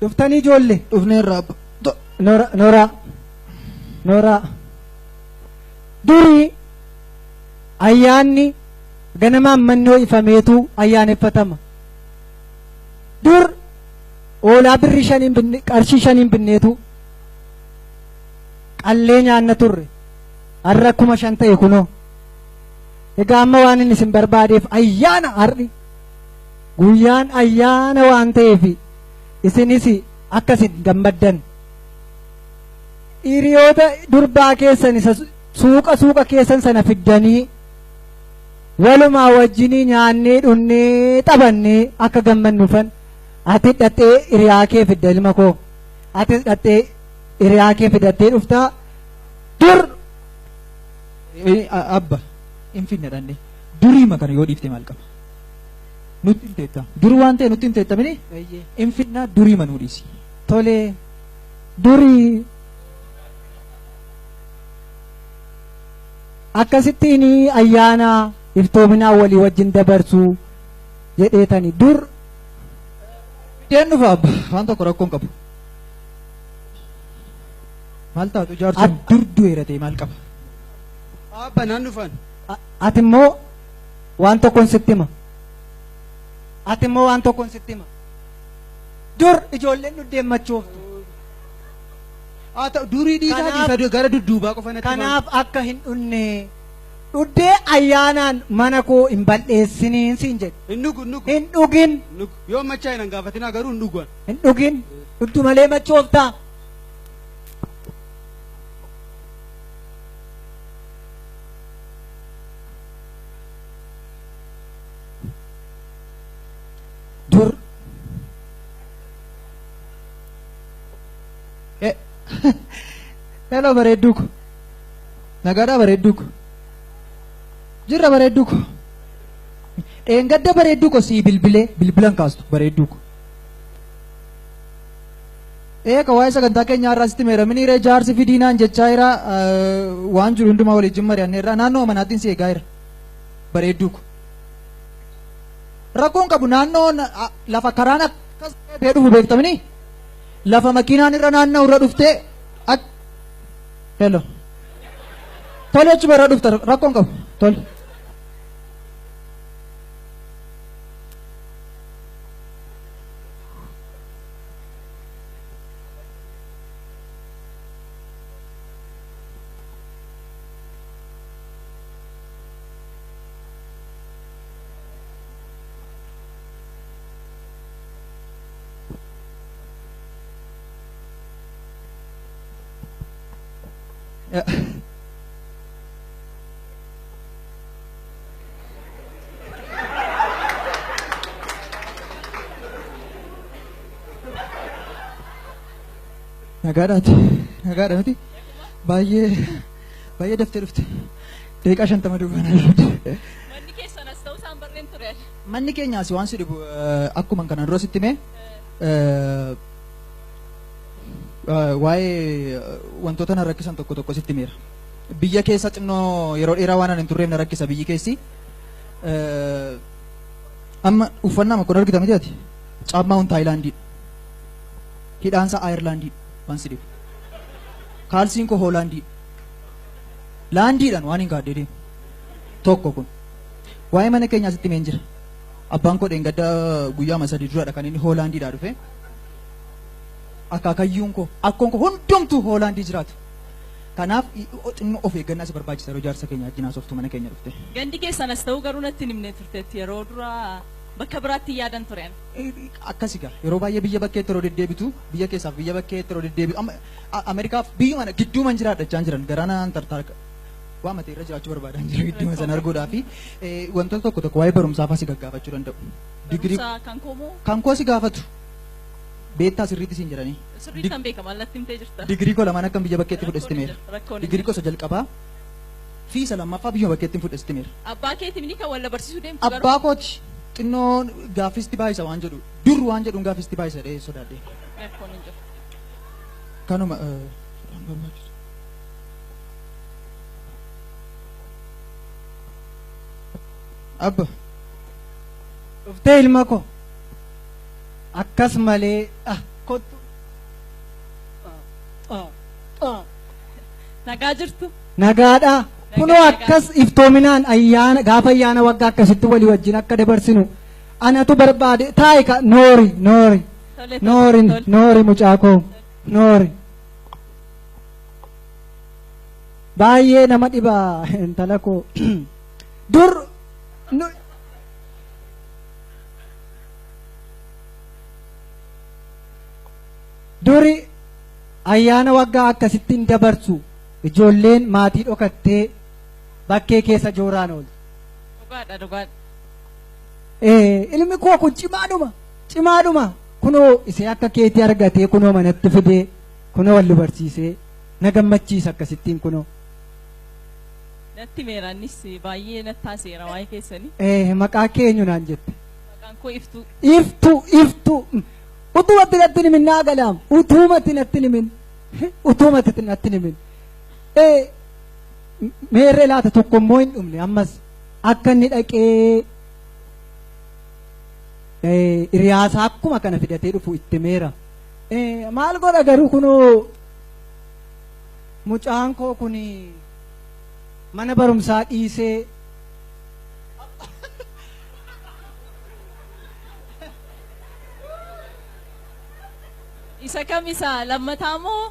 Dhuftanii ijoollee. Dhufneerra abba. Noora noora noora. Durii ayyaanni ganamaan mannoo ifameetu ayyaaneffatama. Dur hoolaa birrii shaniin binne qarshii shaniin binneetu qallee nyaanna turre. Har'a 5,000 ta'e kunoo. Egaa amma waan inni isin barbaadeef ayyaana har'i guyyaan ayyaana waan ta'eef isinis akkasin gammaddan. Hiriyoota durbaa keessan isa suuqa suuqa keessan sana fiddanii walumaa wajjinii nyaannee dhunnee taphannee akka gammannuufan ati dhattee hiriyaa kee fidda ilma koo atis dhattee hiriyaa kee fidattee dhuftaa dur. Abba hin finne dhanne duriima kana yoo dhiifte maal qaba? Nutti hin teetta. Dur waan ta'e nutti hin teetta mini hin finnaa duriima nuu dhiisi. Tolee durii akkasittiin ayyaana iftoominaa walii wajjin dabarsuu jedheetani dur. Fideen dhufa abba waan tokko rakkoon qabu. Maal taatu jaarsuun dur du'eera ta'e maal qaba? Abba naan dhufan. Ati immoo waan tokkoon sitti hima. Ati immoo waan tokkoon sitti hima. Dur ijoolleen dhuddeen machooftu. Haa ta'u durii dhiisaa gara dudduubaa qofa natti. Kanaaf akka hin dhunne dhuddee ayyaanaan mana koo hin bal'eessiniin siin jedhe. Hin dhugu hin dhugu. Hin dhugin. Yoo machaa hin gaafatinaa garuu hin dhugu. Hin dhugin. Dhugdu malee machooftaa. Dur. Hello bareedduu ko. Nagaadhaa bareedduu ko. Jirra bareedduu ko. Dheengadda bareedduu ko sii bilbilee bilbilan kaastu bareedduu ko. Eeka waa'ee sagantaa keenyaa irraa sitti meeramini ree jaarsi fidiinaan jechaa jira waan jiru hundumaa waliin mari'anneerra naannoo manaatiin si eegaa jira bareedduu ko. Rakkoon qabu naannoo lafa karaan akkas ta'ee dhufu beektamini lafa makiinaan irra naanna'u irra dhuftee Hello. Tole achuma irra dhufta rakkoon qabu. Tole. Nagaadhaati. Nagaadha miti. Baay'ee baay'ee daftee dhufte. Daqiiqaa 50 duubaan dhufte. Manni keessan as ta'uu isaan barreen ture. Manni keenyaas waan si dhibu akkuma kanaan dura sitti hime waa'ee wantoota na rakkisan tokko tokko sitti himeera. Biyya keessa xinnoo yeroo dheeraa waan ani hin turreef na rakkisa biyyi keessi. Amma uffannaa makkoon argita miti ati? Caammaa kun Taayilaandiidha. Hidhaansa Ayirlaandiidha waan si dhibu. Kaalsiin koo Hoolaandiidha. Laandiidhaan waan hin kaadhee deemu. Tokko kun. Waa'ee mana keenyaa sitti himeen jira. Abbaan koo dheengadda guyyaa 3 duradha kan inni Hoolaandiidhaa dhufe. Akaakayyuun koo akkoon koo hundumtuu Hoolaandii jiraatu. Kanaaf xinnoo of eeggannaa si barbaachisa yeroo jaarsa keenya wajjin haasoftu mana keenya dhufte. Gandi keessan as ta'uu garuu natti hin himne turteetti yeroo dura bakka biraatti yaadan tureen. Akkasi gaa yeroo baay'ee biyya bakkeetti yeroo deddeebitu biyya keessaaf biyya bakkeetti yeroo deddeebitu amma Ameerikaaf biyyuma gidduu man jiraadha jechaan jiran garaana Antartaarka waa matee irra jiraachuu barbaadan jira gidduu sana arguudhaa fi wantoota tokko tokko waa'ee barumsaa fa'aa si gaggaafachuu danda'u. Digirii kan koo moo? Kan koo si gaafatu. Beektaa sirriitti siin jedhanii. Sirriitti kan beekama allatti himtee jirta. Digirii koo lamaan akkam biyya bakkeetti fudhasti meera. Digirii gosa jalqabaa fi isa lammaffaa biyya bakkeetti fudhasti meera. Abbaa keetii mini kan wal barsiisuu deemtu garuu. Abbaa kooti xinnoo gaaffisti baay'isa waan jedhu dur waan jedhuun gaaffisti baay'isa dhee sodaadhe. Rakkoon hin jiru. Kanuma sodaan barbaachisu. Abba. Dhuftee ilma koo. Akkas malee Kottu. Nagaa jirtu. Nagaadha. Kunoo akkas iftoominaan ayyaana gaafa ayyaana waggaa akkasitti walii wajjin akka dabarsinu anatu barbaade taa'i ka noori noori noori noori mucaa koo noori. Baay'ee nama dhiba intala koo dur duri ayyaana waggaa akkasittiin dabarsu ijoolleen maatii dhokattee bakkee keessa jooraan oolti. Dhugaadha dhugaadha. Ilmi koo kun cimaadhuma cimaadhuma kunoo isee akka keetii argatee kunoo manatti fidee kunoo wal barsiisee na gammachiisa akkasittiin kunoo. Natti meerannis baay'ee natti taaseera waa'ee keessanii. Maqaa keenyu naan jette. Maqaan koo Iftuu. Iftuu Iftuu utumatti natti himin naa galaam utumatti natti himin utumatti natti himin. Meerree laata tokko immoo hin dhumne ammas akka inni dhaqee hiriyaasaa akkuma kana fidatee dhufu itti meera. Maal godha garuu kunoo mucaan koo kun mana barumsaa dhiisee Isa kam isa lammataa moo?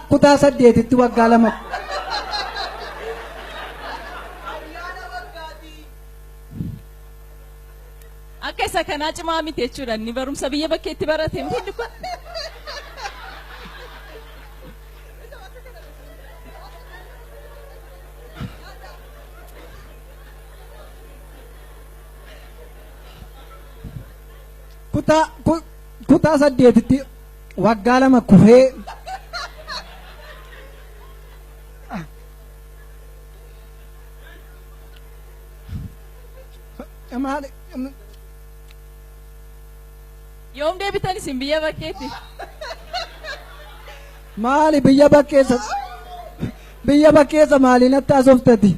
Kutaa 8tti waggaa 2. Akka isa kanaa cimaa miti jechuudha inni barumsa biyya bakkeetti barate miti kun. Kutaa 8tti waggaa 2 kufee. Yoom deebitan isin biyya bakkeetti? Maali biyya bakkeessa biyya bakkeessa maali natti asoftati?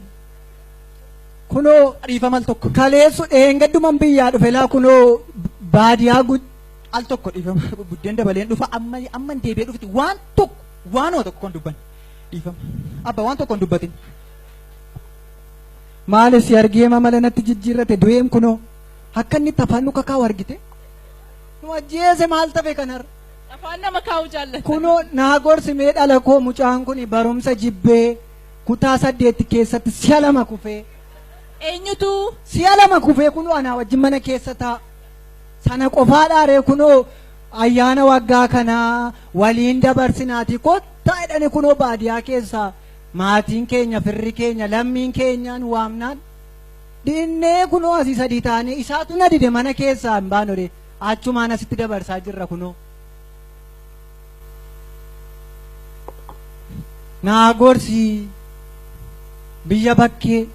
Kunoo dhiifama al tokko. Kaleessu dheengadduman biyyaa dhufe laa kunoo baadiyaa al tokko dhiifama buddeen dabaleen dhufa amma amma deebi'ee dhufti waan tokko waanuma tokko kan dubban dhiifama abba waan tokko hin dubbatin. Maali si argee mala natti jijjiirrate du'eem kunoo akka inni tafaan nu kakaa'u argite? Nu ajjeese maal tafe kanarra? Afaan nama kaa'u jaallata. Kunoo naa gorsi mee dhala koo mucaan kun barumsa jibbee kutaa 8 keessatti si'a 2 kufee. Eenyutu? Si'a 2 kufee kunoo anaa wajjin mana keessa taa'a. Sana qofaa dhaaree kunoo ayyaana waggaa kanaa waliin dabarsinaatii kottaa jedhani kunoo baadiyaa keessaa maatiin keenya firri keenya lammiin keenyaan waamnaan dinnee kunoo asii 3 taanee isaatu na dide mana keessaa hin baanore achumaan asitti dabarsaa jirra kunoo. Naa gorsi biyya bakkee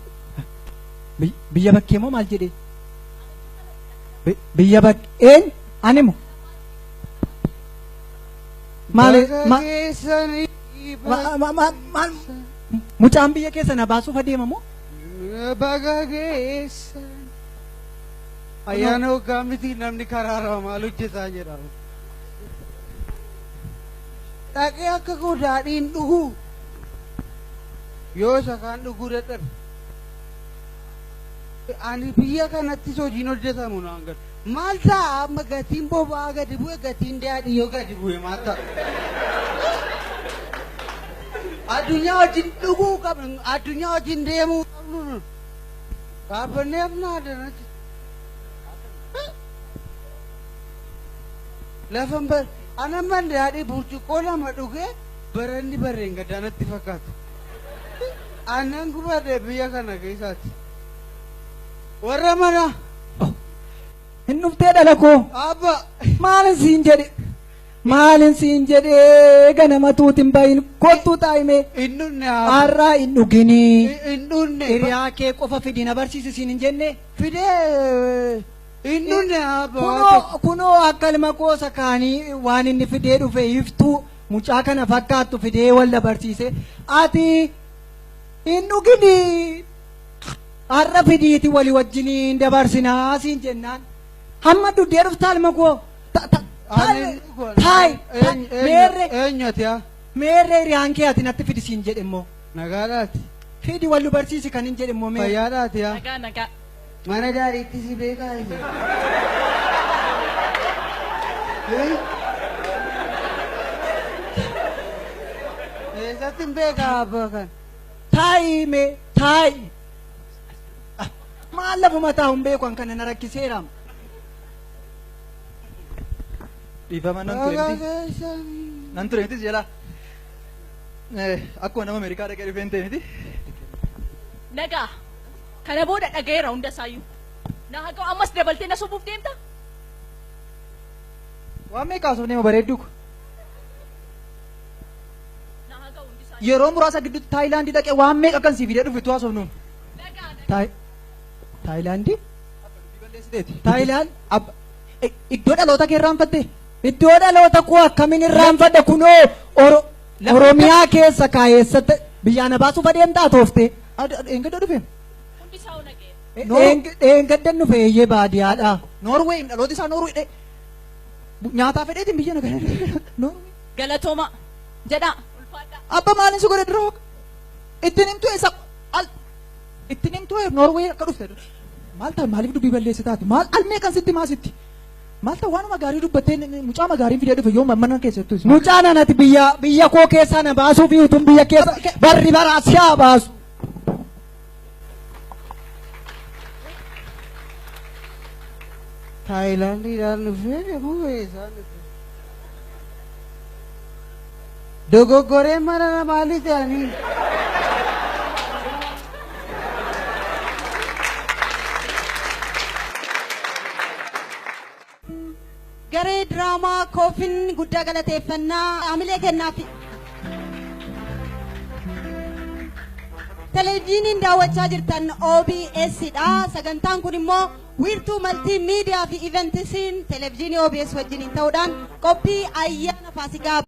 biyya bakkee moo maal jedhee? Biyya bakkeen animo maal maal mucaan biyya keessa na baasuuf adeema moo? Baga geessan ayyaana waggaa miti namni karaarraa maal hojjetaa jedhama. Dhaqee akka koo daadhiin dhuguu yoo isa kaan dhuguu dadhabe. Ani biyya kanattis hojiin hojjetamu naan galu. Maal ta'a amma gatiin boba'aa gadi bu'e gatiin daadhii yoo gadi bu'e maal ta'a? Addunyaa wajjin dhuguu qabnu addunyaa wajjin deemuu qabnu dhaabbannee hafnaa adanatti. Lafan bar anamman daadhii burcuqqoo 2 dhugee baranni barreen gaddaanatti fakkaatu. Aannan gubadhe biyya kana keessaati. Warra mana. Hin dhuftee dhala koo. Abba. Maal siin jedhe? Maalin siin jedhee ganama tuutiin bahin kottuu taa'ime. Hin dhunne abba. Har'aa hin dhuginii. Hin dhunne. Hiriyaa kee qofa fidi na barsiisi siin hin jenne. Fidee hin dhunne abba. Kunoo kunoo akka ilma koosa kaanii waan inni fidee dhufe iftuu mucaa kana fakkaattu fidee wal barsiise. Ati hin dhuginii. Har'a fidiiti walii wajjiniin dabarsinaa siin jennaan. Hamma duddee dhuftaa ilma koo. Taayi meerre Eenyu ati yaa? meerre hiriyaan kee ati natti fidi siin jedhe immoo. Nagaadhaati. Fidi wal nu barsiisi kan hin jedhe immoo meerre. Fayyaadhaati yaa? Nagaa nagaa. Mana daariitti si beekaa inni. Eessatti hin beekaa abbaa kan? Taayi mee taayi. Maal lafuma taa'u hin beeku an kana na rakkiseera. Dhiifama nan ture miti. Nan ture miti jala. Akkuma nama Ameerikaa dhaqee dhufee hin ta'e miti. Nagaa. Kana booda dhagayeera hunda isaayyuu. Na haa ammas dabaltee na sobuuf deemta? Waan meeqa haasofnee ma bareeddu ko. Na haa ga'u hundi isaayyuu. Yeroo muraasa gidduutti Taayilaandii dhaqee waan meeqa kan sii fidee dhufe tu haasofnuun. Nagaa nagaa. Taayilaandii? Balleessiteeti. Taayilaand? Abba iddoo dhaloota kee irraanfatte. Iddoo dhaloota koo akkamiin irraanfadha kunoo Oromiyaa keessa kaayeessatti biyyaa na baasuuf adeemtaa toofte. Eengadda dhufe. Hundi isaa nagayeera. Dheengaddan dhufe eeyyee baadiyyaadha. Noorweey dhalooti isaa Noorweey dhe. Nyaataa fedheetiin biyya na gara. Noorweey. Galatooma. Jedhaa. Ulfaadhaa. Abba maaliin si godhe dura hooqa? Ittiin himtu eessa? Al ittiin himtu Noorweey akka dhufte. Maal ta'a maaliif dubbii balleessitaati? Maal almee kan sitti maasitti? Maal ta'a waanuma gaarii dubbattee mucaa gaariin fidee dhufe yoo mana keessattuu. Mucaan anati biyya biyya koo keessaa na baasuu fi utuun biyya keessa barri bara siyaa baasu. Taayilaandiidhaan dhufee deemuu eessaan dhufe? Dogoggoree mana namaa lixanii. Garee diraamaa koofin guddaa galateeffannaa haamilee kennaafi. Televezyiiniin daawwachaa jirtan OBS dha. Sagantaan kun immoo wiirtuu maltii miidiyaa fi iventisiin televezyiinii OBS wajjiniin ta'uudhaan qophii ayyaana Faasikaa.